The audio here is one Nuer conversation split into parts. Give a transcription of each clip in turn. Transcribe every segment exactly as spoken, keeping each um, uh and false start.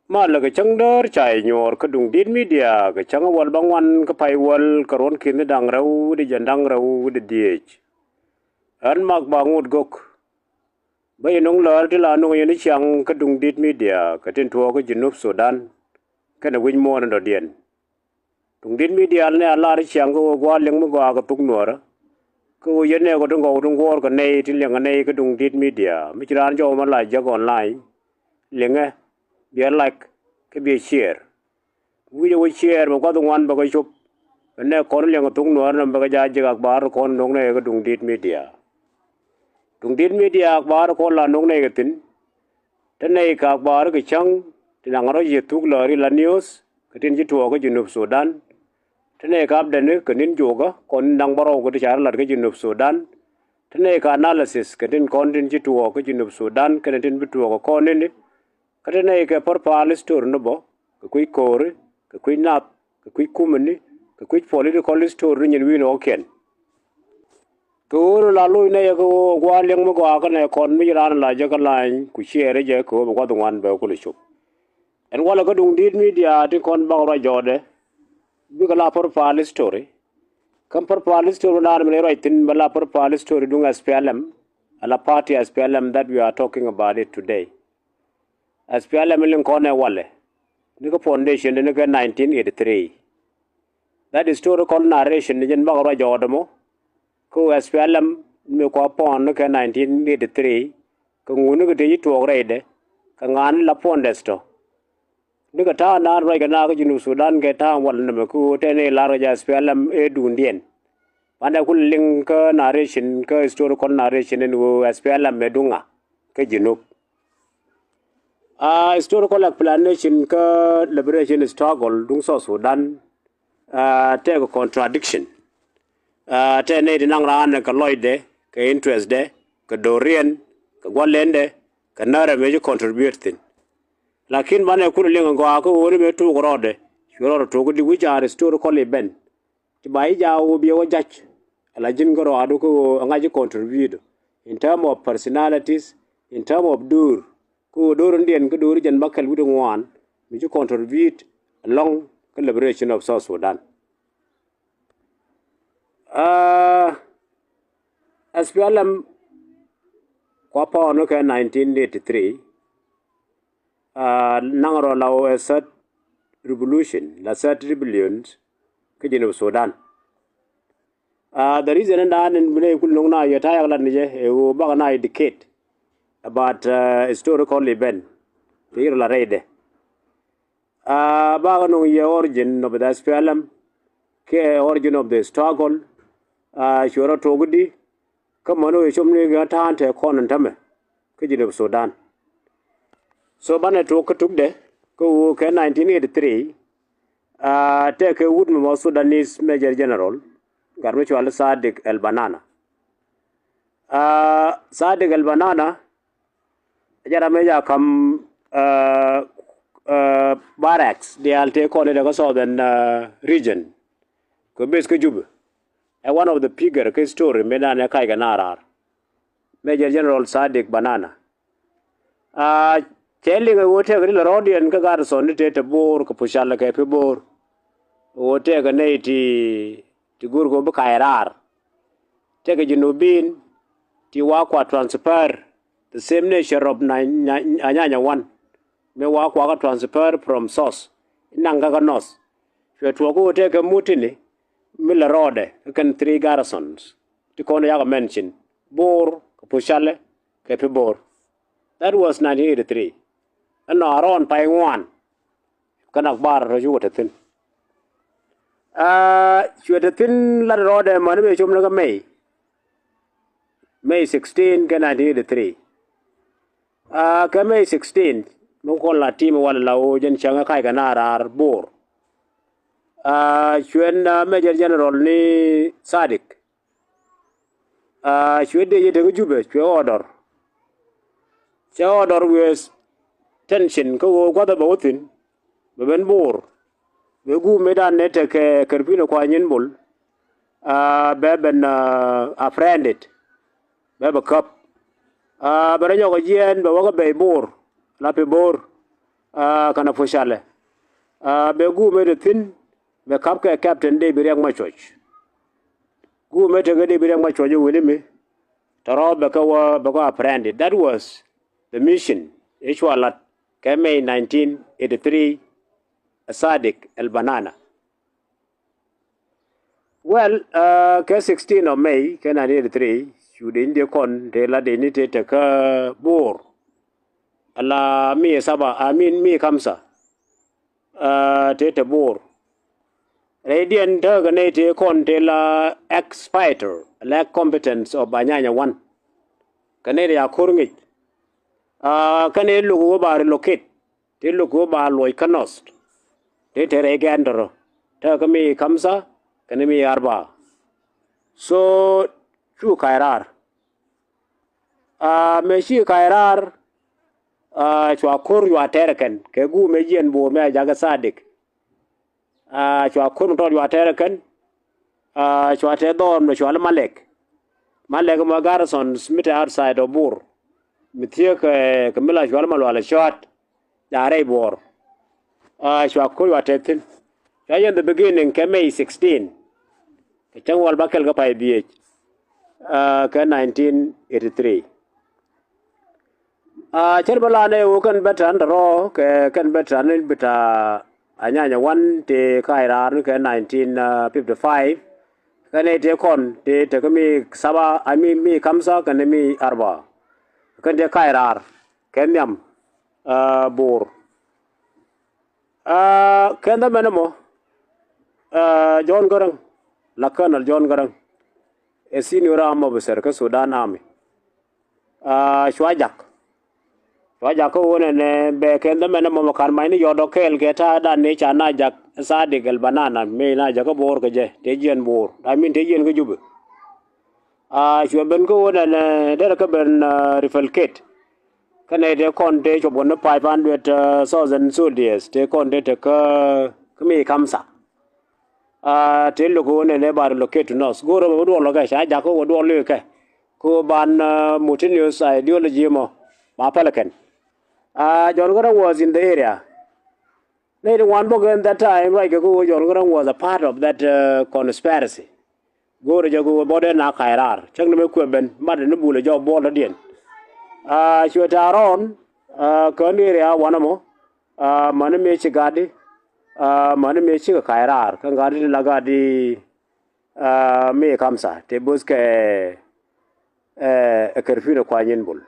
Malɛ kɛ cäŋ däär ca yɛ nyuɔɔr kä Duŋdi̱t Media kɛ cäŋ wäl bäŋuan kä pay wäl kɛ ruɔ̱n ki̱n da̱ŋ rɛw wi̱cdɛ jiɛn da̱ŋ rɛw wi̱cdɛ dhieec. Ɣän Mak Baŋut Gök. Bä yɛ nöŋ läär ti la nöŋ yɛn i̱ ciaŋ kä Duŋdi̱t Media kɛ tin tuɔɔk kä Junub Sudan kɛnɛ wi̱c muɔ̱ɔ̱n in dɔ̱diɛn. Duŋdi̱t Media ni a lar i̱ ciaŋ kä ɣöö gua̱a̱r liŋ mi gɔaa kɛ thuk Nuäärä. Kä ɣöö yɛn nɛɛk ɣöö ti ŋɔw ti ŋuɔ̱ɔ̱r kɛ nɛy ti liɛŋ kɛ nɛy kä Duŋdi̱t Media mi ci raan jɔw mɛ la jek online. Liŋɛ, biɛ like kä biɛ share. Wi̱cɛ wä share bɛ gua̱th ŋuan bɛ kɛ cop. Bɛ nɛɛk kɔn liɛŋ kɛ thuk Nuäärä nɔm bɛ kɛ jaa jek akbar kɔn no̱o̱ŋ nɛy kä Duŋdi̱t Media. Duŋdi̱t Media akbar kɔn la no̱o̱ŋ nɛy kɛ thi̱n. Te nɛy kɛ akbar kɛ cäŋ ti naŋ rɔ̱ yɛ thuk läär i̱ la news kɛ tin ci tuɔɔk kä Junub Sudan. Te nɛy kɛ update kɛ ni̱n juɔkä kɔn ni̱n da̱ŋ bärɔw kɛ ti ca rɔ lat kä Junub Sudan. Te nɛy kɛ analysis kɛ tin kɔn tin ci tuɔɔk kä Junub Sudan kɛnɛ tin bi tuɔɔk kɛ kɔn ni̱n. Kä te nɛy kɛ pärpal story ni bä kɛ kui̱ ko̱ri kɛ kui̱ nath kɛ kui̱ kumini kɛ kui̱ political story ni nyin wi̱i̱n ɣɔ̱kiɛn. Kɛ ɣöö la loc nɛy kɛ ɣöö gua̱a̱r liɛŋ mi gɔaa kä nɛy kɔn mi ci raan la jɛ kä lany ku share jɛ kɛ ɣöö bɛ gua̱th ŋuan bɛ kulɛ cop. Ɛn walɛ kä Duŋdi̱t Media ti kɔn bak ruac jɔɔdɛ. Bikɛ la pärpal story. Kä pärpal story naan mi nɛy ruac thi̱n bɛ la pärpal story duŋ S P L M. Ala party S P L M that we are talking about it today. S P L M liŋ kɔn ɛ walɛ ni kä foundation ni kä nineteen eighty-three. That historical narration ni jɛn bak ruac jɔɔdɛ mɔ. Kä S P L M mi kua pɔn ni kä nineteen eighty-three. Kä ŋuni kɛ tëë ci tuɔɔk rɛydɛ kɛ ŋa̱a̱n la pɔn dɛth tɔ. Ni kɛ ta̱a̱ naan ruac kɛ na kä Junub Sudan kɛ ta̱a̱ wal nɛmɛ kä ɣöö tɛn i̱ lar kɛ jɛ S P L M ɛ duundiɛn. Banɛ kul liŋ kä narration kä historical narration in ɣöö S P L M ɛ duŋa kä Junub. A historical explanation kä liberation struggle duŋ South Sudan. A tɛk contradiction. A tɛk nɛy ti naŋ raan kɛ lɔcdɛ kɛ interestdɛ kɛ doriɛn kɛ gua̱lɛndɛ kɛ närɛ mëë ci contribute thi̱n. Lakin banɛ kul liŋ gɔaa kä ɣöö ni mëë tuuk rɔɔdɛ cuɛ rɔɔdɛ tuuk di which are historical event. Ti ba i̱ jaa ɣöö biɛ wä jac. Ala ji̱n kä rɔɔdu kä ɣöö ɛŋa ji̱ contribute in term of personalities, in term of door. Kä ɣöö door in diɛn kä door in jɛn bä kɛl wi̱cdɛ ŋuan mi ji̱ contribute along kä liberation of South Sudan. A S P L M kua pɔɔn kɛ nineteen eighty-three. A naŋ rɔ la ɣöö ɛ third revolution la third rebellion kä Junub Sudan. A the reason in daan in bi nɛy kul no̱ŋ na yɛ ta̱a̱ yak lat ni jɛ ɛ ɣöö bakɛ na educate about historical event ti irɔ la rɛydɛ. A bakɛ no̱ŋ yɛ origin of the S P L M kɛ origin of the struggle. A cuɛ rɔ tuɔk di kä män wee cop ni kɛ ta̱a̱n tɛ kɔn in tämɛ kä Junub Sudan. So banɛ tuɔk kä tukdɛ kä ɣöö kɛ nineteen eighty-three. A tɛk kɛ wut mɛ mɔ Sudanese Major General gat mi cual Sadik El Banana. A Sadik El Banana jɛ ram ëë ca ka̱m barracks diaal tëë kɔn i̱ dee kä Southern region kɛ base kä Jubɛ. Ɛ one of the figure kä story mëë dan ɛ kac kɛ naar raar. Major General Sadik Banana. A cɛ liŋ ɛ ɣöö tëëkɛ ti lɛ rɔɔdiɛn kä garrison ni tëë te Bor kɛ Pucalɛ kɛ Pi Bor. Ɣöö tëëkɛ nɛy ti ti go̱o̱r kɛ ɣöö bi kac raar. Tëëkɛ Junubin ti wa kua transfer the same nature of Anyanya one. Mëë wa kua kä transfer from source inaŋ kä kä north. Cuɛ tuɔɔk kä ɣöö tëëkɛ mutiny mi lɛ rɔɔdɛ kä kɛn three garrisons ti kɔn yakɛ mention Bor kɛ Pucalɛ kɛ Pi Bor. That was nineteen eighty-three. Ɛnɔ around pay ŋuan. Kä nak bar rɔ cukɛ te thi̱n. A cuɛ te thi̱n lat rɔɔdɛ mäni bɛ cop ni kä May. May sixteen kɛ nineteen eighty-three. A kɛ May sixteen mi kɔn la tim wal la ɣöö jɛn cäŋ ɛ kac kɛ naar raar Bor. A cuɛ Major General ni Sadik. A cuɛ dee jɛ tekä Jubɛ cuɛ order. Cɛ order with tension kä ɣöö gua̱thɛ bɛ wä thi̱n bɛ ben Bor. Bɛ guum mëë dan nɛ tekɛ kɛrpinɛ kua nyin bol. A bɛ ben apprehended. Bɛ bɛ käp. A bɛ rɔ nyɔk jiɛɛn bɛ wä kä bɛy Bor la Pi Bor. Aa, kɛnɛ pucalɛ. Aa, bɛ guumɛ te thi̱n, bɛ ka̱pkɛ Captain David Riek Macuɔc. Guumɛ tekɛ David Riek Macuɔc i̱ wi̱ni mi tɔ̱rɔ̱ bɛ kɛ wä, bɛ kɛ wä apprended. That was the mission i̱ cua lat kɛ May nineteen eighty-three, Sadik El Banana. Well, uh, kɛ sixteen of May kɛ nineteen eighty-three, cu dee ni dee kɔn tëë la dee ni tëë tekä Bor. Ala mi saba, I mean, mi kamsa. Uh, tëë te Bor. Rɛydiɛn tekɛ nɛy tëë kɔn tëë la ex-fighter, la ex-combatants of Anyanya one. Kɛ nɛy tëë ca ko̱r ŋic. Uh, kɛn ɛ lo̱k wä ba relocate. Ti luk wä ba luɔc kä north. Ti te rɛy gɛn tɔrɔ. Te kä mi kamsa kɛn mi arba. So cu ka̱c raar. Aa, mëë ci ka̱c raar, aa, cua ko̱r yua tɛr kɛn kɛ guumɛ jiɛn Bor mɛ a jakä Sadik. Aa, cua ko̱r mi tɔt yua tɛr kɛn. Aa, cua tɛ dhɔr mi cua lɛ Malek. Malek mɔ garrisons mi te outside of Bor. Mi thiek kɛ, kɛ mi la cua lɛ Malual Cuat. Ca rɛy Bor. Aa, cua ko̱r yua tɛ thi̱n. Cua yɛn the beginning kɛ May sixteen. Kɛ cäŋ wal ba kɛl kä pay biec. Aa, kɛ nineteen eighty-three. Aa, cär bä lanɛ wä kɛn bɛ ta̱n tɔrɔ kɛ kɛn bɛ ta̱n in bi ta̱ Anyanya one ti ka̱c raar ni kɛ nineteen fifty-five. Kɛn i̱ ti kɔn ti tekä mi saba, I mean, mi kamsa kɛn mi arba. Kɛn ti ka̱c raar kɛ nhiam, aa, Bor. Aa, kɛn dhɛ mɛn ɛmɔ, aa, John Garang, la Colonel John Garang, ɛ senior arm officer kä Sudan Army. Aa, cua jak. Cua jak kä ɣöö nɛnɛ bɛ kɛn dhɛ mɛn ɛmɔ mɛ kan mac ni yɔt dɔ̱k kɛɛl kɛ ta̱a̱ dan ni ca na jak Sadik El Banana mëë na jak kä Bor kɛ jɛ tëë jiɛn Bor. I mean tëë jiɛn kä Jubɛ. Aa, cuɛ ben kä ɣöö nɛnɛ derɛ kä ben, aa, refalcate. Kä nɛy tëë kɔn tëë cuɔp kɔn ni five hundred, aa, thousand soldiers tëë kɔn tëë te kä, kä mi kamsa. Aa, tëë lo̱k ɣöö nɛnɛ ba relocate to north. Go̱o̱rä bɛ wä duɔl lɔkɛ ca jakä wä duɔl lɔkɛ. Kä ban, aa, mutinous ideology mɔ ba pälɛ kɛn. Aa, John Garang was in the area. Nɛy ti ŋuan bä kɛ in that time, ruac kɛ kä ɣöö John Garang was a part of that, aa, conspiracy. Go̱o̱rä jɛ kä ɣöö bɔdɛ na ka̱c raar cäŋ ni mɛ kuɛ ben mat ni bulɛ jɔk buɔl dɔ̱diɛn. Aa, cuɛ ta̱a̱ rɔɔn, aa, kään area wanɛ mɔ, aa, mäni mëë ci gatdi, aa, mäni mëë cikɛ ka̱c raar kä gatdi ti la gatdi, aa, mëë kamsa ti bo̱th kɛ, ɛ, ɛ kɛr pi̱n ɛ kuany in bul.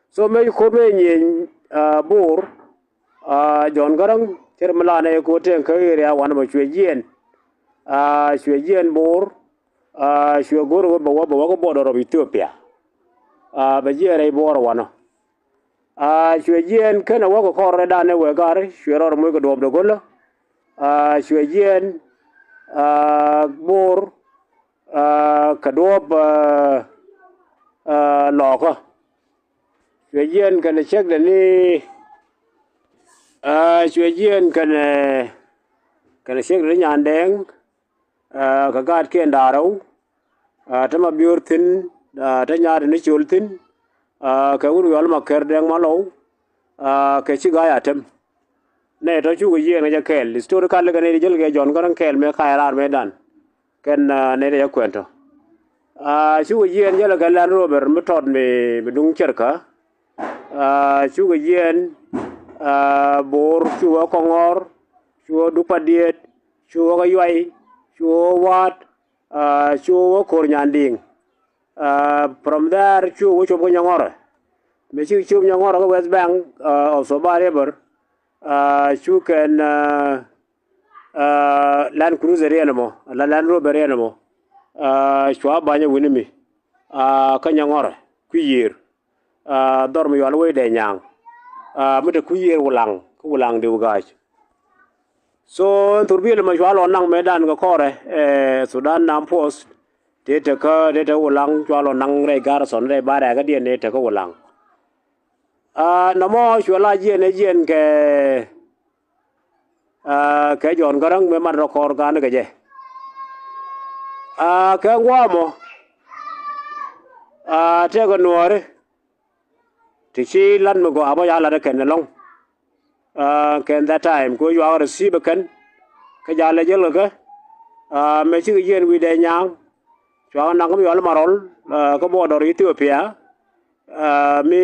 So mëë ci ko̱r mëë nyieny, aa, Bor, aa, John Garang cir mi lanɛ ko̱r tëë kä area wanɛ mɔ cuɛ jiɛɛn, aa, cuɛ jiɛɛn Bor, aa, cuɛ go̱r wä bɛ wä bɛ wä kä border of Ethiopia. Aa, bɛ jiɛɛn rɛy Bor wanɔ. Aa, cuɛ jiɛɛn kenɛ wä kɛ kɔr rɛy danɛ wëë gar cuɛ rɔr moc kɛ duɔ̱ɔ̱p dee go̱lä. Aa, cuɛ jiɛɛn, aa, Bor, aa, kɛ duɔ̱ɔ̱p, aa, aa, Lɔɔkä. Cuɛ jiɛɛn kɛnɛ ciekdɛ ni, aa, cuɛ jiɛɛn kɛnɛ, kɛnɛ ciekdɛ ni Nyandɛɛŋ, aa, kɛ gaatkiɛn da̱ŋ rɛw, aa, te Mabior thi̱n, aa, te Nyaat ni Col thi̱n, aa, kɛ wut wiɔl Makɛr Dɛŋ Malɔw, aa, kɛ ci ga̱a̱c Atem. Nɛy tɔ̱ cukɛ jiɛɛn kɛ jɛ kɛɛl. Historically kɛ nɛy ti jäl kɛ John Garang kɛɛl mëë ka̱c raar mëëdan. Kɛn, aa, nɛy ti jɛ kuɛn tɔ̱. Aa, cukɛ jiɛɛn jälɛ kɛ Land Rover mi tɔt mi, mi duŋ cärkä. Aa, cukɛ jiɛɛn, aa, Bor, cukɛ Kɔŋɔr, cukɛ Duk Padiet, cukɛ Yuay, cukɛ Waat, aa, cukɛ Ko̱r Nyandiŋ. Aa, from there cukɛ cuɔp kä Nyɔŋɔrɛ. Mëë cikɛ cuɔp Nyɔŋɔrɛ kä West Bank, aa, of Soba River. Aa, cukɛn, aa, aa, Land Cruiser riɛn ɛmɔ, la Land Rover riɛn ɛmɔ. Aa, cua ba̱ny ɛ wi̱ni mi, aa, kä Nyɔŋɔrɛ kui̱ yiër. Aa, dhɔr mi yual wec dee nyaŋ. Aa, mi te kui̱ yiër Wulaŋ kä Wulaŋ diw ga̱a̱c. So thurbil mɛ cua lɔ naŋ mëëdan kɛ kɔrɛ, ɛ, Sudan Armed Force. Tëë tekä, tëë te Wulaŋ cua lɔ naŋ rɛy garrison rɛy barracks kädiɛn tëë tekä Wulaŋ. Aa, nɔmɔ cuɛ la jiɛɛn ɛ jiɛɛn kɛ, aa, kɛ John Garang mëë mat rɔ kɔr ga̱a̱n kɛ jɛ. Aa, kɛ ŋuamɔ, aa, tëëkɛ Nuääri. Ti ci lat mi gɔaa bä ca lat ɛ kɛn ɛlɔ̱ŋ. Kɛn that time kɛ ɣöö cuakɛ receive kɛn kä jalɛ jäl kɛ kɛ. Mëë cikɛ jiɛn wi̱i̱dɛ nyaaŋ cuakɛ naŋ kä mi cɔal Marɔl kä border Ethiopia, mi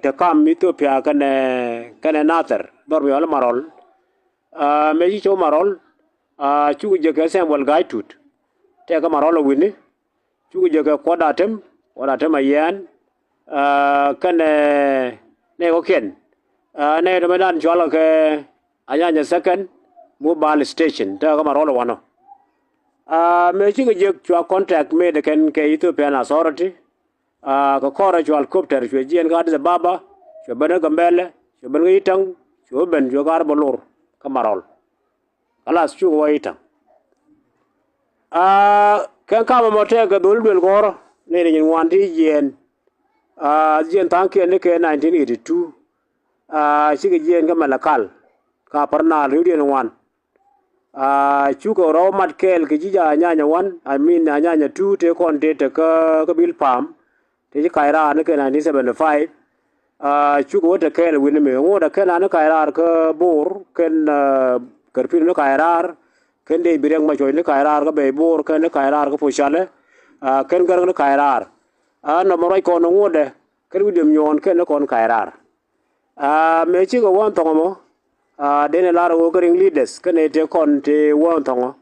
te kam Ethiopia kɛnɛ kɛnɛ Nathɛr, dhɔr mi cɔal Marɔl. Mëë ci cop Marɔl, cukɛ jek kɛ Samuel Gai Tut, tɛk kä Marɔl ɛ wi̱ni. Cukɛ jek kɛ Kuɔt Atem, Kuɔt Atem Ayiɛɛn, kɛnɛ nɛy kɔ̱kiɛn, nɛy tɔ̱ mëëdan cɔalkɛ kɛ Anyanya Second Mobile Station, tɛk kä Marɔl ɛ wanɔ. Mëë cikɛ jek cua contact mëëdɛ kɛn kɛ Ethiopian Authority. Kɛ kɔrɛ cua helicopter cuɛ jiɛn kä Addis Ababa, cuɛ ben kä Gambɛlɛ, cuɛ ben kä Itaŋ, cuɛ ben cuɛ kä Arbulur kä Marɔl. Kalath cukɛ wä Itaŋ. Kɛn kamɛ mɔ tɛk kɛ dholi duël gɔ̱rä ni ri nyin ŋuan ti jiɛn. Jiɛn tha̱a̱ŋkiɛn ni kɛ nineteen eighty two. Cikɛ jiɛn kä Malakal ka Pär Naal riwdiɛn ŋuan. Cukɛ rɔw mat kɛɛl kɛ ji̱ jɛ Anyanya one, I mean Anyanya two, tëë kɔn tëë te kä kä Bilpam, tëë ci kac raar ni kɛ nineteen seventy five. Cukɛ wä te kɛɛl wi̱ni mi ŋot ɛ kɛn an ni kac raar kä Bor, kɛn Kärpin ni kac raar, kɛn Dee Bi Riɛk Macuɔc ni kac raar kä Bɛy Bor, kɛn ni kac raar kä Pucalɛ, kɛn Gäräŋ ni kac raar. Nɔmɔ ruac kɔn ŋotdɛ kɛn William Nyuɔɔn kɛn ni kɔn kac raar. Mëë cikɛ wä ɛn thɔŋ ɛmɔ, dee ni lar ɣöö kä riŋ leaders kɛnɛ tëë kɔn tëë wä ɛn thɔŋ ɔ.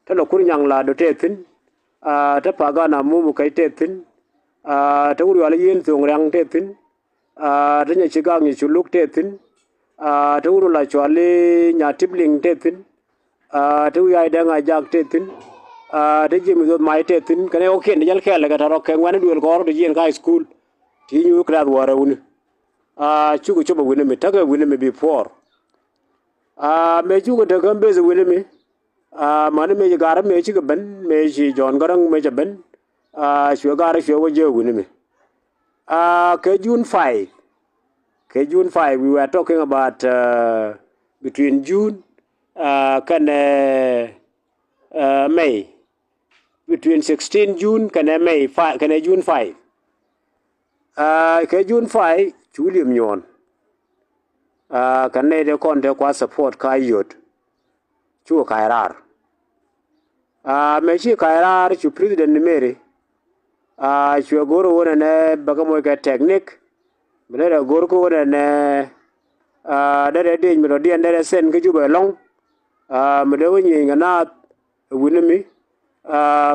Te lɔ Kur Nyaŋ Lado tëë thi̱n, te Pagan Amum Kɛc tëë thi̱n, te Wur Yual Yieen Thoŋ Riaŋ tëë thi̱n, te Nyɛ Ci Gak Nyɛ Cu Luk tëë thi̱n, te Wur Ula Cuali Nya Tip Liŋ tëë thi̱n, te Wi̱i̱ Ay Dɛŋ Ajak tëë thi̱n, te Ji̱ Mi Dhoth Mac tëë thi̱n. Kɛnɛ kɔ̱kiɛn ti jäl kɛɛl kɛ tɔ̱ rɔ kɛ ŋuɛ̈ni duël kɔr ti jiɛn kä high school ti nyuuth kɛ rɛ̈th wäärä wi̱ni. Cukɛ cop ɛ wi̱ni mi, tekɛ wi̱ni mi before. Mëë cukɛ tekɛ beth ɛ wi̱ni mi, mäni mëë ci Gar mëë cikɛ ben, mëë ci Jɔ̱ɔ̱n Gäräŋ mëë cɛ ben, cuɛ Gar cuɛ wä jiɛ wi̱ni mi. Kɛ June five, kɛ June five, we were talking about between June kɛnɛ May, between sixteen June kɛnɛ May five, kɛnɛ June five. Kɛ June five cu William Nyuɔɔn kɛn nɛy tëë kɔn tëë kua support kä Ayod, cukɛ kac raar. Mëë ci kac raar cu President Nimeri cuɛ go̱r ɣöö nɛnɛ bɛ kɛ moc kɛ technique mi derɛ go̱r kä ɣöö nɛnɛ derɛ dec mi dɔ̱diɛn derɛ send kä Jubɛ ɛlɔ̱ŋ, mi dee wä nyieny kɛ naath wi̱ni mi,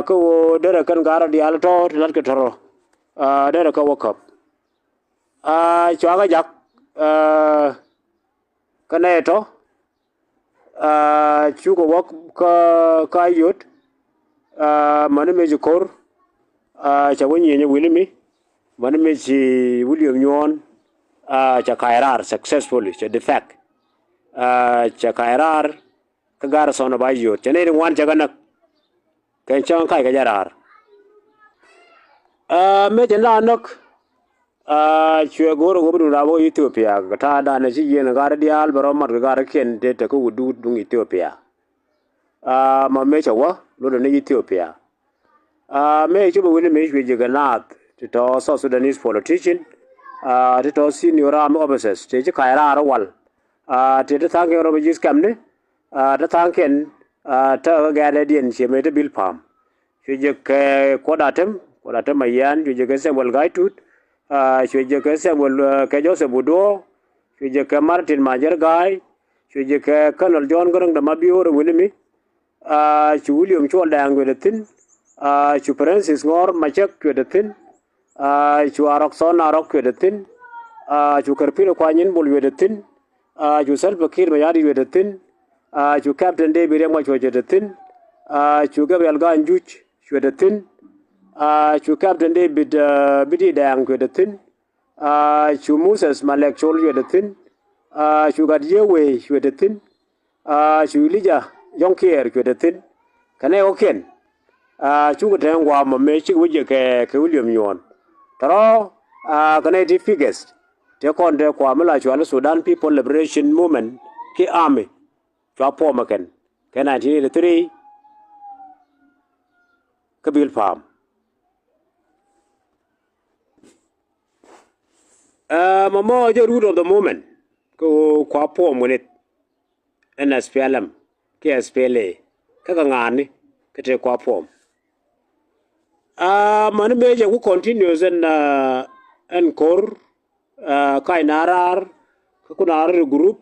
kä ɣöö derɛ kɛn Gar rɔ diaal tɔ̱ ti la̱tkɛ tɔ̱rɔ, derɛ kɛ wä käp. Cuakɛ jak kä nɛy tɔ̱, cukɛ wä kä kä Ayod, mäni mëë ci ko̱r cɛ wä nyieny wi̱ni mi, mäni mëë ci William Nyuɔɔn cɛ kac raar successfully, cɛ defect, cɛ kac raar kä garrison ɔ ba Ayod, cɛ nɛy ti ŋuan cɛ kɛ näk. Kɛn cäŋ kac kɛ jɛ raar. Mëë cɛ la näk, cuɛ go̱r ɛ ɣöö bi duŋ rap wä Ethiopia kɛ ta̱a̱dan ɛ ci jiɛn ɛ gar diaal bɛ rɔ mat kɛ garkiɛn tëë te kä wut duut duŋ Ethiopia. Mɔ mëë cɛ wä lotdɛ ni Ethiopia. Mëë cop ɛ wi̱ni mëë cuɛ ji̱ kɛ naath ti tɔ̱ South Sudanese politician, ti tɔ̱ senior army officers tëë ci kac raar wal, tëë ti tha̱a̱ŋkiɛn rɔ bi ji̱th kɛmni, ti tha̱a̱ŋkiɛn te kä gɛ̈ɛ̈dɛdiɛn ciɛ mëë ti Bilpam. Cuɛ jek kɛ Kuɔt Atem, Kuɔt Atem Ayiɛɛn, cuɛ jek kɛ Samuel Gai Tut, cuɛ jek kɛ Samuel kɛ Joseph Oduor, cuɛ jek kɛ Martin Majier Gai, cuɛ jek kɛ Colonel John Gäräŋ de Mabior wi̱ni mi. Cu William Cuɔl Dɛŋ cuɛ te thi̱n. Cu Francis Ŋɔr Macek cuɛ te thi̱n. Cu Arɔk Thɔn Arɔk cuɛ te thi̱n. Cu Kärpin Kuany Nyin Bol cuɛ te thi̱n. Cu Salva Kiir Mayardit cuɛ te thi̱n. Cu Captain David Riek Macuɔc cuɛ te thi̱n. Cu Gabriel Gai Juc cuɛ te thi̱n. Cu Captain David Bidi Dɛŋ cuɛ te thi̱n. Cu Moses Malek Col cuɛ te thi̱n. Cu Gat Yiëë Wee cuɛ te thi̱n. Cu Elija Yɔ̱ŋ Kiɛɛr cuɛ te thi̱n. Kɛ nɛy kɔ̱kiɛn cukɛ te ŋuam mɔ mëë cikɛ wä jek kɛ kɛ William Nyuɔɔn. Tɔ̱rɔ̱ kɛ nɛy ti figures tëë kɔn tëë kua mi la cual Sudan People Liberation Movement kiɛ army, cua puɔmɛ kɛn kɛ nineteen eighty three kä Bilpam. Mɔmɔ jɛ root of the movement. kä ɣöö kua puɔm wä nit ɛn S P L M kiɛ S P L A kä kɛ ŋa̱a̱ni kä tëë kua puɔm. Aa, mäni mëë jɛ ku continuous ɛn, aa, ɛn ko̱r, aa, kac na raar kä ku na raar group,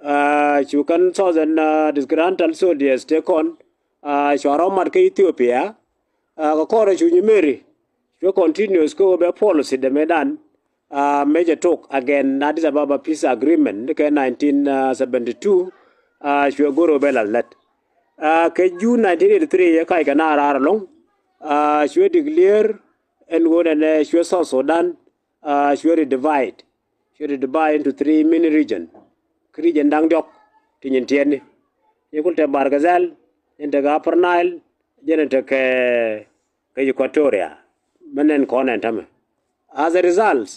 aa, cu kɛn Southern, aa, Disgruntled Soldiers tëë kɔn, aa, cua rɔ̱ mat kä Ethiopia, aa, kɛ kɔrɛ cu Nyimeri cuɛ continuous kä ɣöö bɛ policy dämëëdan, aa, mëë jɛ tok again na Addis Ababa Peace Agreement ni kɛ nineteen seventy two, aa, cuɛ go̱r ɣöö bɛ lath lät. Aa, kɛ June nineteen eighty three ɛ kac kɛ na raar ɛlɔ̱ŋ, aa, cuɛ declare ɛn ɣöö nɛnɛ cuɛ South Sudan, aa, cuɛ ri divide, cuɛ ri divide into three mini region. Kä region da̱ŋ diɔ̱k ti nyin tiɛtni, nyin kul tekɛ Bahr el Ghazal, nyin tekɛ Upper Nile, jɛn tekɛ, kɛ Equatoria. Mɛ nɛn kɔn ɛn tämɛ. As a result,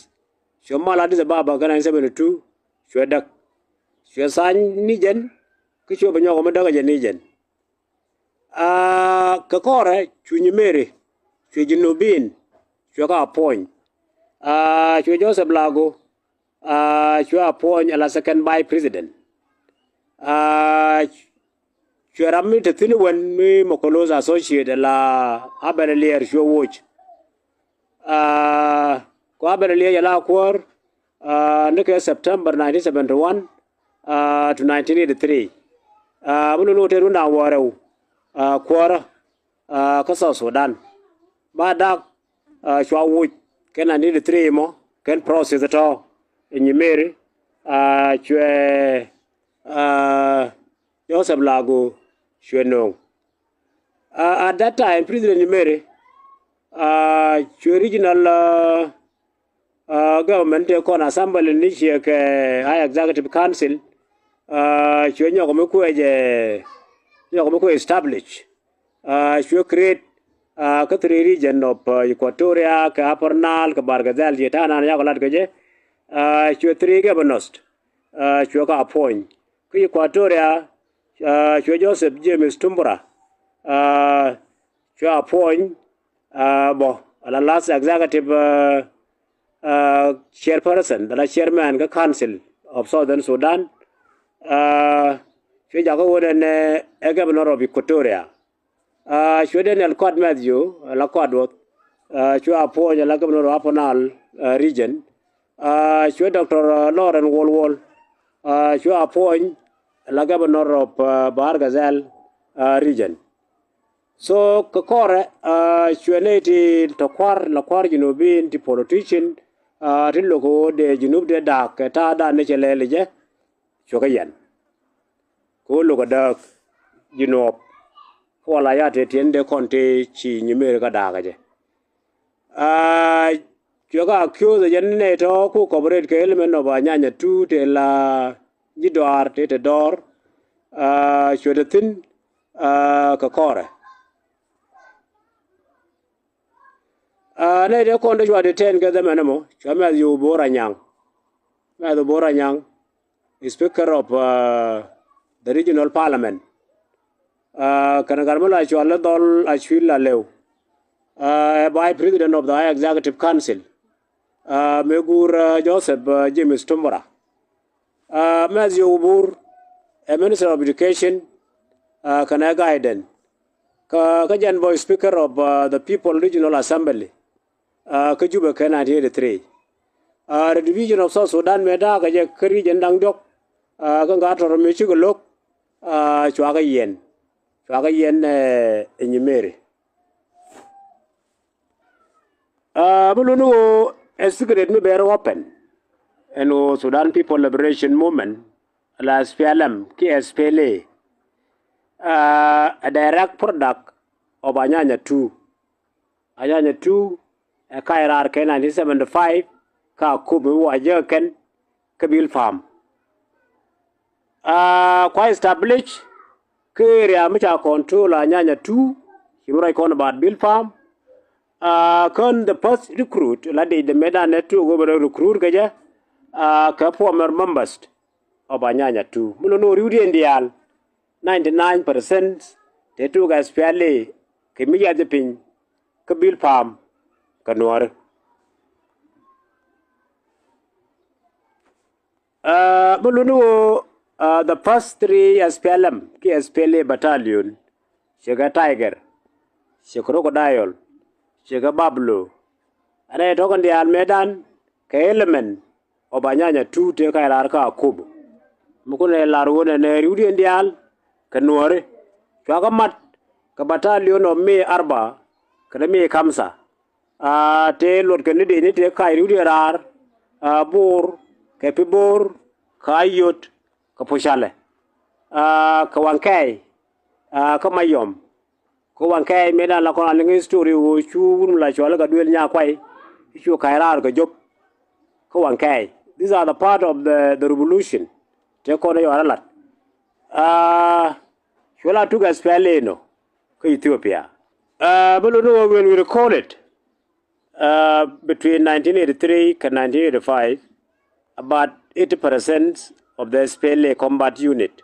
cuɛ mal Addis Ababa kä nineteen seventy two cuɛ däk. Cuɛ tha̱a̱ny ni jɛn kä cuɛ bɛ nyɔk ɔ mi däk ɛ jɛ ni jɛn. Aa, kɛ kɔrɛ cu Nyimeri, cuɛ Junubin, cuɛ kä appoint. Aa, cuɛ Joseph Lagu, aa, cuɛ appoint ala second vice president. Aa, cuɛ ram mi te thi̱n wän mi Mokoloth associate ala Abel Alier cuɛ woc. Aa, ku Abel Alier ala kuäär, aa, ni kɛ September nineteen seventy one, aa, to nineteen eighty three. Aa, mi luni wä te run da̱ŋ wäl rɛw, aa, kuäärä, aa, kä South Sudan. Ba dak, aa, cua wuc kɛ nineteen eighty three mɔ kɛn process tɔ̱ in Nyimeri, aa, cuɛ, aa, Joseph Lagu cuɛ no̱o̱ŋ. Aa, at that time, President Nyimeri, aa, cuɛ regional, aa, aa, government tëë kɔn assembly ni ciɛ kɛ high executive council, aa, cuɛ nyɔk mi kuɛ jɛ, nyɔk mi kuɛ establish. Aa, cuɛ create, aa, kä three region of, aa, Equatoria, kɛ Upper Nile, kɛ Bahr el Ghazal, ciɛ ta̱a̱ nan yakɔ lat kɛ jɛ. Aa, cuɛ three governors, aa, cuɛ kɛ appoint. Kä Equatoria, aa, cuɛ Joseph James Tumbura, aa, cuɛ appoint, aa, bɔ ala last executive, aa, aa, chairperson ala chairman kä Council of Southern Sudan. Aa, cuɛ jakä ɣöö nɛnɛ ɛ governor of Equatoria. Aa, cuɛ Daniel Kuat Matthew ala Kuat Wuɔth, aa, cuɛ appoint ala governor of Upper Nile, aa, region. Aa, cuɛ Doctor, aa, Lawrence Wol Wol, aa, cuɛ appoint ala governor of, aa, Bahr el Ghazal, aa, region. So kɛ kɔrɛ, aa, cuɛ nɛy ti tɔ kua̱r la kua̱r Junubin ti politician, aa, ti lo̱k ɣöö dee Junub dee da̱a̱k kɛ ta̱a̱dan ni cɛ lɛl jɛ. Cuɛ kɛ yɛn kɛ ɣöö lo̱k ɛ dääk Junub. Kä wala ya tëë tiɛn dee kɔn tëë ci Nyimeri kä da̱a̱k ɛ jɛ. Aa, cuɛ kɛ accuse ɛ jɛn nɛy tɔ̱ ku cooperate kɛ element of Anyanya two tëë la ji̱ dɔaar tëë te dɔɔr. Aa, cuɛ te thi̱n, aa, kɛ kɔrɛ. Aa, nɛy tëë kɔn te cua detain kɛ dhɛmɛn ɛmɔ cua Matthew Bor Anyaŋ. Matthew Bor Anyaŋ is speaker of, aa, the regional parliament. Aa, kɛnɛ gat mi la cual i̱ Dhɔl Acuil Alew. Aa, ɛ vice president of the high executive council. Aa, mëë guur, aa, Joseph, aa, James Tumbura. Aa, Matthew Bor ɛ minister of education, aa, kɛnɛ guidance. Kä, kä jɛn bɔ speaker of, aa, the people regional assembly, aa, kä Jubɛ kɛ nineteen eighty three. Aa, the division of South Sudan mëë da̱a̱k kɛ jɛ kä region da̱ŋ diɔ̱k, aa, kä ŋa̱t tɔr mëë cikɛ lo̱k, aa, cua kɛ yɛn, cua kɛ yɛn, ɛ, ɛ Nyimeri. Aa, mi luni ɣöö ɛ secret mi bɛr open ɛn ɣöö Sudan People Liberation Movement, la S P L M kiɛ S P L A, aa, a direct product of Anyanya two. Anyanya two ɛ kac raar kɛ nineteen seventy five, ka kum mi wa jek kɛn kä Bilpam. Aa, kua establish kä area mi ca control Anyanya two, ci mi ruac kɔn about Bilpam. Aa, kän the first recruit la dec the medan network wä bɛ recruit kɛ jɛ, aa, kɛ former members of Anyanya two. Mi lon wä riwdiɛn diaal, ninety nine percent te tuk S P L A kɛ mi yath piny kä Bilpam kɛ Nuɔri. Aa, mi luni ɣöö, aa, the first three S P L M kiɛ S P L A battalion, ce̱tkɛ Tiger, ce̱tkɛ Crocodile, ce̱tkɛ Buffalo. Ɛn ɛ tɔ̱ kɛn diaal mëëdan kɛ element ɔ ba nyanya tu tëë kac raar kä Akobo. Mi kunɛ lar ɣöö nɛnɛ riwdiɛn diaal kɛ Nuääri cua kɛ mat kɛ battalion ɔ mi arba kɛnɛ mi kamsa. Aa, tëë luɔt kɛn ni dee ni tëë kac riwdiɛn raar, aa, Bor kɛ Pibor kɛ Ayod kɛ Pucalɛ, aa, kɛ Wankɛɛy, aa, kä Mayɔm. Kä Wankɛɛy mëëdan la kɔn a liŋ history ɣöö cu wut mi la cɔal i̱ Gaduel Nyakuay, cu kac raar kɛ jop kä Wankɛɛy. These are the part of the, the revolution. Tëë kɔn i̱ yɔar a lat. Aa, cuɔl a tuk S P L A nɔ kä Ethiopia. Aa, mi luni ɣöö when we recall it, aa, between nineteen eighty-three kɛ nineteen eighty-five, about eighty percent of the S P L A combat unit,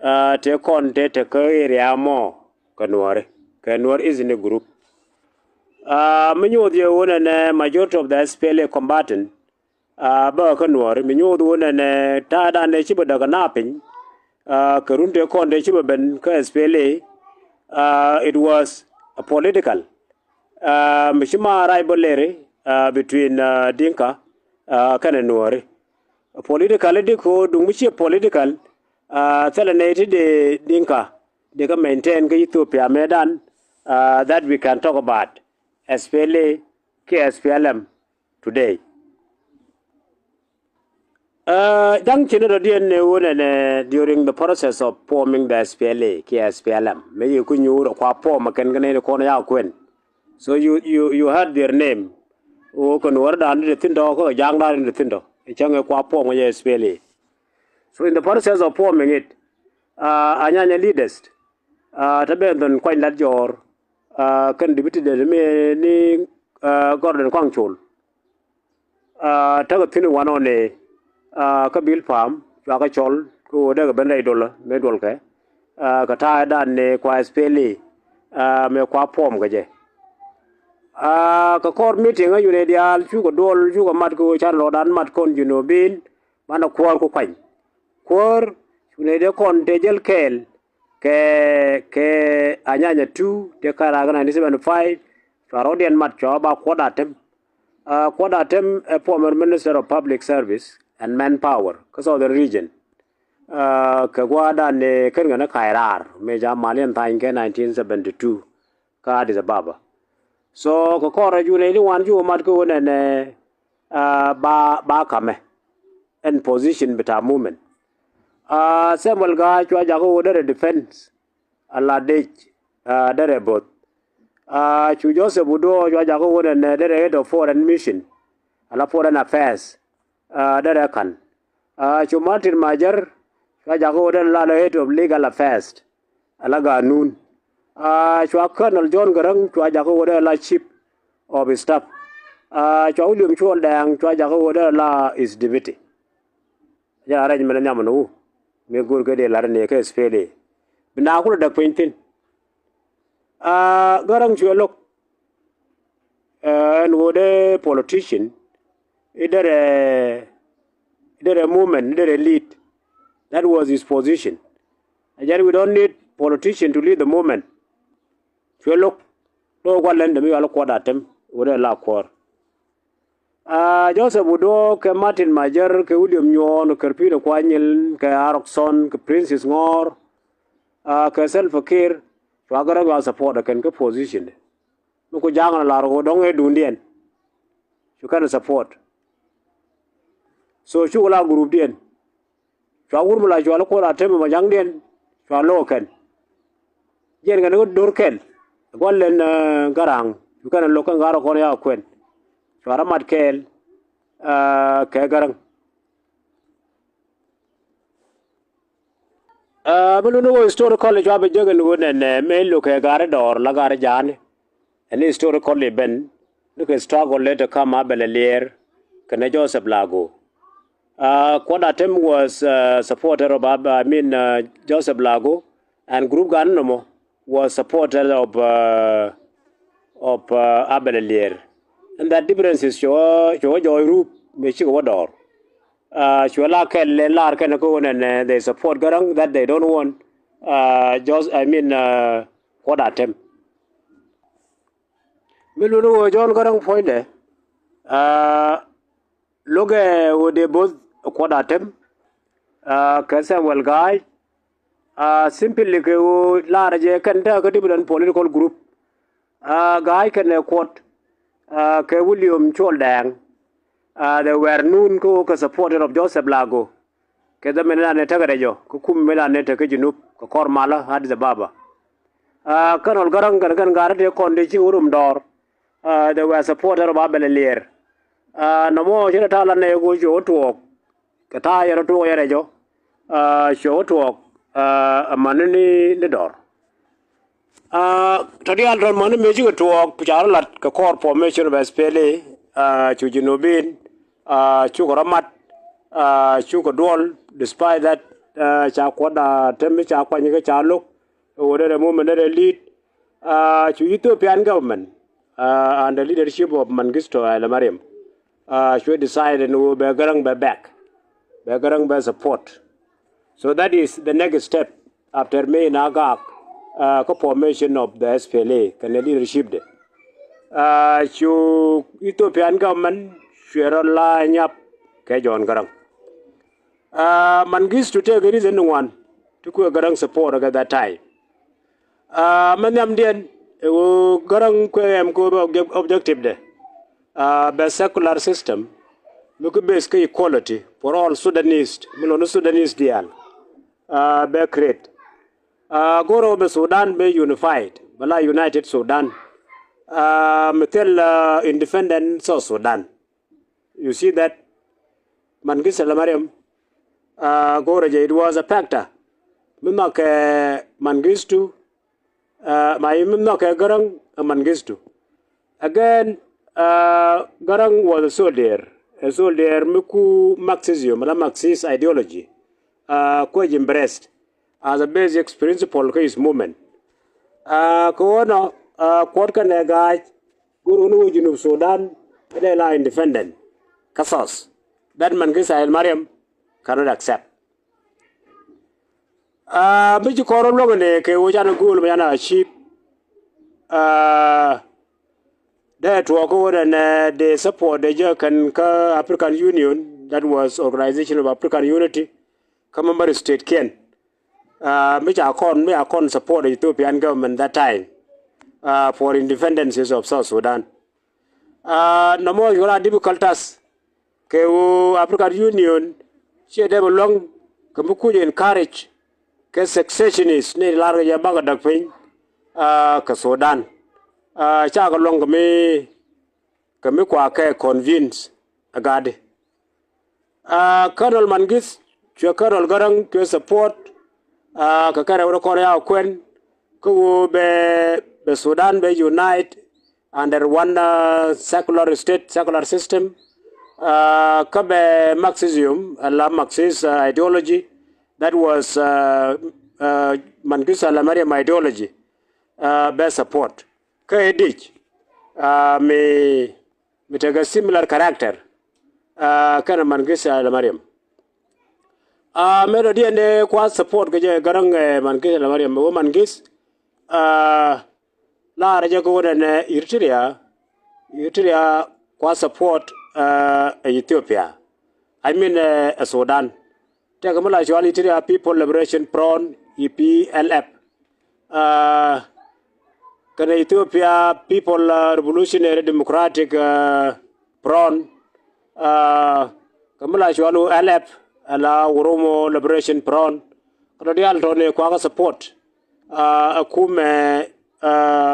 aa, tëë kɔn tëë te kä area mɔ kɛ Nuääri, kɛ Nuer ethnic group. Aa, mi nyoth yɛ ɣöö nɛnɛ majority of the S P L A combatant, aa, bä kä Nuääri, mi nyoth ɣöö nɛnɛ ta̱a̱dan dee ci bä däk ɛ naap piny, aa, kɛ run tëë kɔn dee ci bä ben kä S P L A, aa, it was a political, aa, mi ci ma rivalry, aa, between, aa, Dinka, aa, kɛnɛ Nuääri. Political i̱ di ko̱o̱r duŋ mi ciɛ political, aa, thilɛ nɛy ti dee Dinka dee kä maintain kä Ethiopia mëëdan, aa, that we can talk about S P L A kiɛ S P L M today. Aa, ja̱ŋ ci ni dɔ̱diɛn ni wunɛ nɛ during the process of forming the S P L A kiɛ S P L M. Mëë yi ku nyuur ɛ kua form ɛ kɛn kɛn ni kɔn ya kuɛn. So you, you, you heard their name. Wä kɛn wärdan ni ti thi̱n tɔ kä ja̱ŋdan ni ti thi̱n tɔ. Ɛ cäŋ ɛ kua form ɛ S P L A. So in the process of forming it, aa, Anyanya leaders, aa, te ben dhon kuany lat jɔɔr, aa, kɛn deputy dɛ mi ni, aa, Gordon Kuaŋ Col. Aa, tekɛ thi̱n wanɔ ni, aa, kä Bil Pam, cua kɛ cɔl, kä ɣöö dee kɛ ben rɛy dolä, mëë duɔlkɛ, aa, kɛ ta̱a̱dan ni kua S P L A, aa, mëë kua form kɛ jɛ. Aa, kɛ kɔr meeting ɛ yunɛ diaal, cukɛ duɔl, cukɛ mat kɛ ɣöö can rɔɔdan mat kɔn Junubin, banɛ kuäär ku kuany. Kuäär, cunɛ dee kɔn tëë jäl kɛɛl, kɛ, kɛ Anyanya two, tëë kä rakä nineteen seventy-five, cua rɔɔdiɛn mat cua ba Kuɔt Atem. Aa, Kuɔt Atem ɛ former Minister of Public Service and Manpower kä Southern Region. Aa, kɛ gua̱a̱dan ni kɛn kɛn kac raar, mëë ca mal yɛn tha̱a̱ny kɛ nineteen seventy-two kä Addis Ababa. So kɛ kɔr rɛy junɛ ni wan cu mat kä ɣöö nɛnɛ, aa, ba, ba kamɛ ɛn position bi ta movement. Aa, Samuel Gaa cua jakä ɣöö derɛ defense, a la dec, aa, derɛ both. Aa, cu Joseph Udo cua jakä ɣöö nɛnɛ derɛ head of foreign mission, a la foreign affairs, aa, derɛ ka̱n. Aa, cu Martin Majer cua jakä ɣöö derɛ la head of legal affairs, a la ganun. Aa, cua Colonel John Garang cua jakä ɣöö derɛ la chief of staff. Aa, cua William Cuɔl Dɛŋ cua jakä ɣöö derɛ la his deputy. Jɛ arrangement nhiam ni wu. Mi go̱o̱r kɛ dee lar ni kɛ S P L A. Bi na kulɛ däk piny thi̱n. Aa, Garang cuɛ lo̱k. Aa, ɛn ɣöö dee politician i̱ derɛ, i̱ derɛ movement, i̱ derɛ lead. That was his position. Ɛ jɛn we don't need politician to lead the movement. Cuɛ lo̱k. Lo̱k gua̱l lɛn dee mi yual Kuɔt Atem ɣöö dee la kuɔ̱r. Aa, Joseph Udo kɛ Martin Majer kɛ William Nyuɔn kɛ Peter Kuanyil kɛ Arokson kɛ Princess Ŋɔɔr, aa, kɛ Salva Kiir, cua Garang cua support ɛ kɛn kä position. Mi ku ja̱a̱ŋ la lar ɣöö dɔ̱ŋ ɛ duundiɛn. Cu kɛn support. So cukɛ la groupdiɛn. Cua wur mi la cual Kuɔt Atem mɔ ja̱ŋdiɛn cua lo̱k kɛn. Jiɛn kɛn kä do̱r kɛl. Gua̱l lɛn, aa, Garang. Cu kɛn lo̱k kɛn Garang kɔn ya kuɛn. Cua rɔ mat kɛɛl, aa, kɛ Garang. Aa, mi luni ɣöö historical cua bi jek ɛn ɣöö nɛnɛ mëë lo̱k kɛ Gari Dɔɔr la Gari Ja̱a̱ni. Ɛn historical event ni kɛ struggle lɛ te kam Abel Alier kɛnɛ Joseph Lagu. Aa, Kuɔt Atem was, aa, supporter of Ab-, I mean, aa, Joseph Lagu and group gan nɔmɔ was supporter of, aa, of, aa, Abel Alier. And that differences cɛ wä, cɛ wä jɔɔc rup mëë cikɛ wä dɔɔr. Cuɛ la kɛl lɛ lar kɛn kä wunɛ nɛ they support Garaŋ, that they don't want, just, I mean, Kuɔt Atem. Mi luni wä John Garaŋ puɔ̱nydɛ, lokɛ wä dee both Kuɔt Atem kɛ Samuel Ga̱a̱c. Simply kɛ wä lar jɛ kɛn te kä different political group. Ga̱a̱c kɛnɛ Kuɔt kɛ William Cuɔl Dɛɛŋ, they were known kä wä kɛ supporter of Joseph Lagu. Kɛ dhɛ mɛn lan ni tekɛ rɛc ɔ kä kum mi lan ni tekɛ Junub kɛ kɔr malä Addis Ababa. Kɛn ɣöl Garaŋ kɛn kɛn ga̱a̱r te kɔn dee ci wä rum dɔɔr. They were supporter of Abel Lier. Nɔmɔ ci rɛ ta̱a̱ lan ni go̱o̱c cuɛ wä tuɔɔk kɛ ta̱a̱ yɛn wä tuɔɔk yɛn rɛc ɔ. Cuɛ wä tuɔɔk amäni ni dɔɔr. Tɔ diaal tɔn mäni mëë cikɛ tuɔɔk ca rɔ lat kɛ kɔr formation of S P L A. Cu Junubin cukɛ rɔ mat, cukɛ duɔl. Despite that, ca Kuɔt Atem ca kuany kä ca lo̱k ɛ wä derɛ movement derɛ lead. Cu Ethiopian government under leadership of Mengistu Haile Mariam cu decide ni wä bɛ Garaŋ bɛ back, bɛ Garaŋ bɛ support. So that is the next step after mi na gak kä formation of the S P L A kɛnɛ leadership de. Cu Ethiopian government cuɛ rɔ la nyap kɛ John Garaŋ. Mengistu tekɛ reason ni ŋuan ti kuɛ Garaŋ support kɛ that time. Mɛ nhiamdiɛn ɛ ɣöö Garaŋ kuɛ ɛm kɛ objective de bɛ secular system mi ki base kä equality for all Sudanese, mi lɔni Sudanese diaal bɛ create. Go̱rɛ bɛ Sudan bɛ unified, bɛ la United Sudan, mi thil independent South Sudan. You see that Mengistu Haile Mariam go̱rɛ jɛ, it was a factor mi nhɔkɛ Mengistu, ma mi nhɔkɛ Garaŋ ɛ Mengistu. Again, Garaŋ was a soldier, a soldier mi ku Marxism la Marxist ideology kuec embraced as a basic principle kä his movement. Kɛ ɣöö nɔ Kuɔt kɛnɛ Ga̱a̱c go̱r ɣöö ni wä Junub Sudan inɛ la independent kä South, that Mengistu Haile Mariam cannot accept. Mi ci kɔn rɔ luäŋ ni kɛ wä canɛ go̱o̱l mi canɛ achieve. Dee tuɔɔk kä wä nɛ dee support dee jɛ kɛn kä African Union, that was Organization of African Unity, kä member state kiɛn. Mi ca kɔn, mi ca kɔn support Ethiopian government that time for independences of South Sudan. Nɔmɔ yɔla difficult task kɛ ɣöö African Union ciɛ dee bɛ luäŋ kɛ mi kuc encourage kɛ secessionist ni lar kɛ jɛ bakɛ däk piny kɛ Sudan. Cakɛ luäŋ kɛ mi, kɛ mi kua kɛ convince ɛ gatdi. Colonel Mengistu cuɛ Colonel Garaŋ cuɛ support kɛ kɛrɛ wä kɔn ya kuɛn kä ɣöö bɛ, bɛ Sudan bɛ unite under one secular state, secular system. Kä bɛ Marxism, la Marxist ideology, that was Mengistu Haile Mariam ideology, bɛ support. Kä ɛ dic mi, mi tekɛ similar character kɛnɛ Mengistu Haile Mariam. Mɛ dɔ̱diɛn dee kua support kɛ jɛ Garaŋ, Mengistu Haile Mariam, wä Mengistu laarɛ jɛ kɛ wä nɛnɛ Eritrea, Eritrea kua support ɛ Ethiopia, I mean ɛ Sudan. Tekɛ mi la cual Eritrea People Liberation Front, E P L F, kɛnɛ Ethiopia People Revolutionary Democratic Front, kɛ mi la cual O L F, ala Oromo Liberation Front. Kɛ tɔ diaal tɔni kuakä support ɛ kumɛ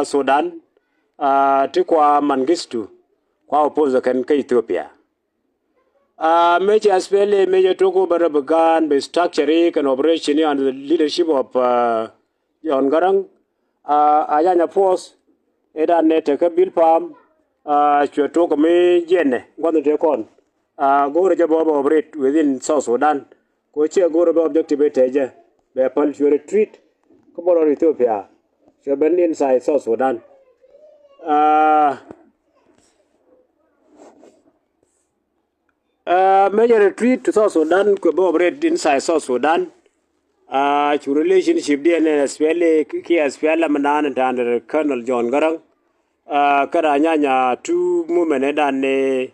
Sudan ti kua Mengistu kua oppose kɛn kä Ethiopia. Mëë ci S P L A mëë cɛ tok wä bɛ rɔ bi gaan bi structure i̱ kɛn operation i̱ under the leadership of John Garang. A janyɛ force ëë dan nɛ tekä Bilpam cuɛ tok kɛ mi jiɛnɛ gua̱th in te kɔn. Go̱o̱rɛ jɛ bɛ wä bɛ operate within South Sudan. Kɛ ɣöö ciɛ go̱o̱rɛ bɛ objective ëë te jɛ bɛ päl cuɛ retreat kä border Ethiopia cuɛ ben inside South Sudan. Uh, major retreat to South Sudan, kɛ bä operate inside South Sudan. Uh, cu relationship diɛn ni S P L A ki S P L M dan under Colonel John Garang. Uh, kä ra nyanya two movement dan ni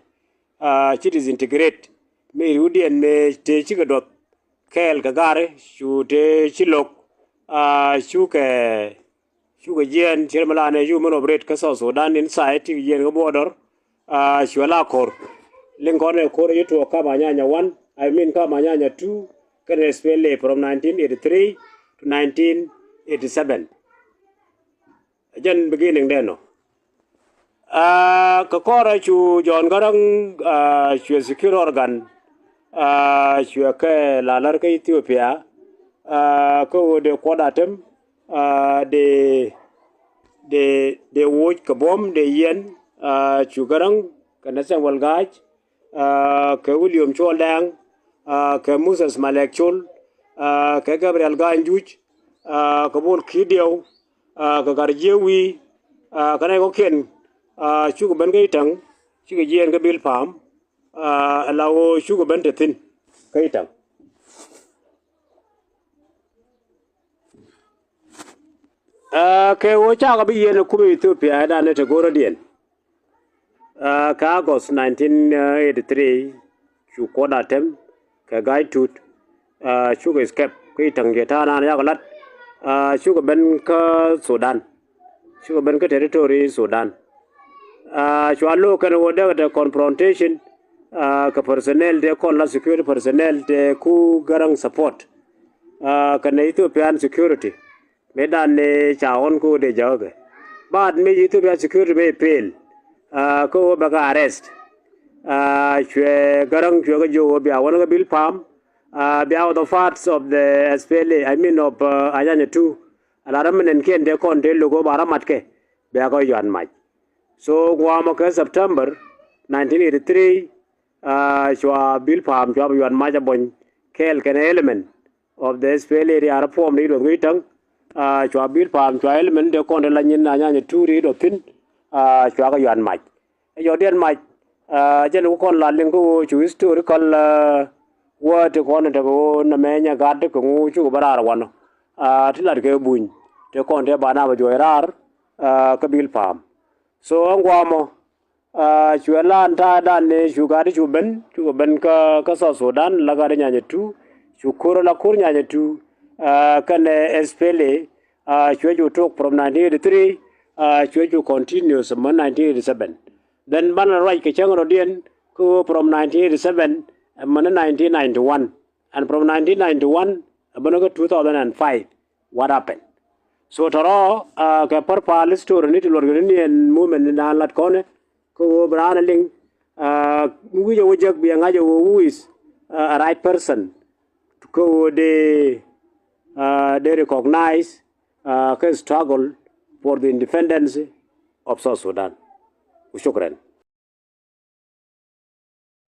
uh, ci disintegrate. Mi ru diɛn mi te ci kɛ duɔth kɛɛl kɛ gari cu te ci lok. Uh, cu kɛ Cukɛ jiɛɛn cier mi la nɛ cu mɛn operate kä South Sudan inside ti jiɛɛn kä border. Uh, cuɛ la kor liŋ kɔn ɛ kor ɛ ci tuɔɔk kam anyanya one, I mean kam anyanya two kɛn S P L A from nineteen eighty-three to nineteen eighty-seven. Jɛn beginning dɛ nɔ. Uh, kɛ kɔrɛ cu John Garang uh, cuɛ secure organ uh, cuɛ kɛ la lär kä Ethiopia. Uh, kä ɣöö dee kuɔt atem uh, dee dee dee woc kɛ buɔ̱m dee yɛn uh, cu Garang kɛ Nathan Walgach uh, kɛ William Cuɔl Dɛŋ uh, kɛ Moses Malek Col uh, kɛ Gabriel Gany Juc uh, kɛ Bol Kidiɛw uh, kɛ Gat Jiɛw Wi̱i̱ uh, kɛ nɛy kɔ̱kiɛn uh, cukɛ ben kä Itaŋ cikɛ jiɛɛn kä Bil Pam uh, ala ɣöö cukɛ ben te thi̱n kä Itaŋ. Uh, kɛ ɣöö cakɔ bi yɛn ɛ kumɛ Ethiopia ɛ dan ni te go̱rä diɛn. Uh, kä August nineteen eighty-three cu kuɔt atem kɛ Gai Tut uh, cukɛ escape kä Itaŋ jɛ ta̱a̱ naan yakɔ lat uh, cukɛ ben kä Sudan. Cukɛ ben kä territory Sudan. Uh, cua lo̱o̱k kɛn ɣöö dee kɛ te confrontation uh, kɛ personnel dee kɔn la security personnel dee ku Garang support uh, kɛnɛ Ethiopian security. Mëë dan ni ca ɣɔn kä ɣöö dee jäkä kɛ. But mëë Ethiopia security mëë fail uh, kä ɣöö bɛ kɛ arrest uh, cuɛ Garang cuɛ kɛ jiök ɣöö bia wän kä Bil Pam uh, bia wä the parts of the S P L A, I mean of uh, Anyanya two. Ala ram mi nɛn kiɛn dee kɔn dee lo̱k ɣöö ba ram mat kɛ bia kɛ yuan mac. So ŋuamɔ kɛ September nineteen eighty-three uh, cua Bil Pam cua bi yuan mac a buɔ̱ny kɛɛl kɛnɛ element of the S P L A ri ar puɔm ri duɔth ŋi̱i̱c täŋ. Uh, cua Bil Pam cua element dee kɔn dee la nyin Anyanya two ri duɔth thi̱n uh, cua kɛ yuan mac. Ɛ yɔ̱diɛn mac uh, jɛn ku kɔn la liŋ kä ɣöö cu historical uh, wä ti kɔn tekɛ ɣöö nɛmɛ nyɛ gat kɛ ŋu cukɛ bä raar wanɔ uh, ti lat kɛ buny ti kɔn tɛ ba na bɛ juɔc raar uh, kä Bil Pam. So ɛn guamɔ uh, cuɛ lan ta̱a̱ dan ni cu gat cu ben cukɛ ben kä kä South Sudan la gat Anyanya two cu ko̱r la ko̱r Anyanya two uh, kɛnɛ S P L A uh, cuɛ cu tok from nineteen eighty-three uh, cuɛ cu continuous män nineteen eighty-seven. Then banɛ ruac kɛ cäŋ rɔ̱diɛn kä ɣöö from nineteen eighty-seven ɛmɛn nineteen ninety-one. And from nineteen ninety-one ɛmɛn kä two thousand and five, what happened? So tɔrɔ uh, kɛ pärpal story ni ti luɔt kɛ ni ni ɛn movement ni daan lat kɔnɛ kä ɣöö bi raan liŋ uh, wi̱c ɛ wä jek bi ɛ ŋa̱c ɛ ɣöö who is uh, a right person kä ɣöö dee uh, dee recognize uh, kä struggle for the independence of South Sudan. Wa shukran.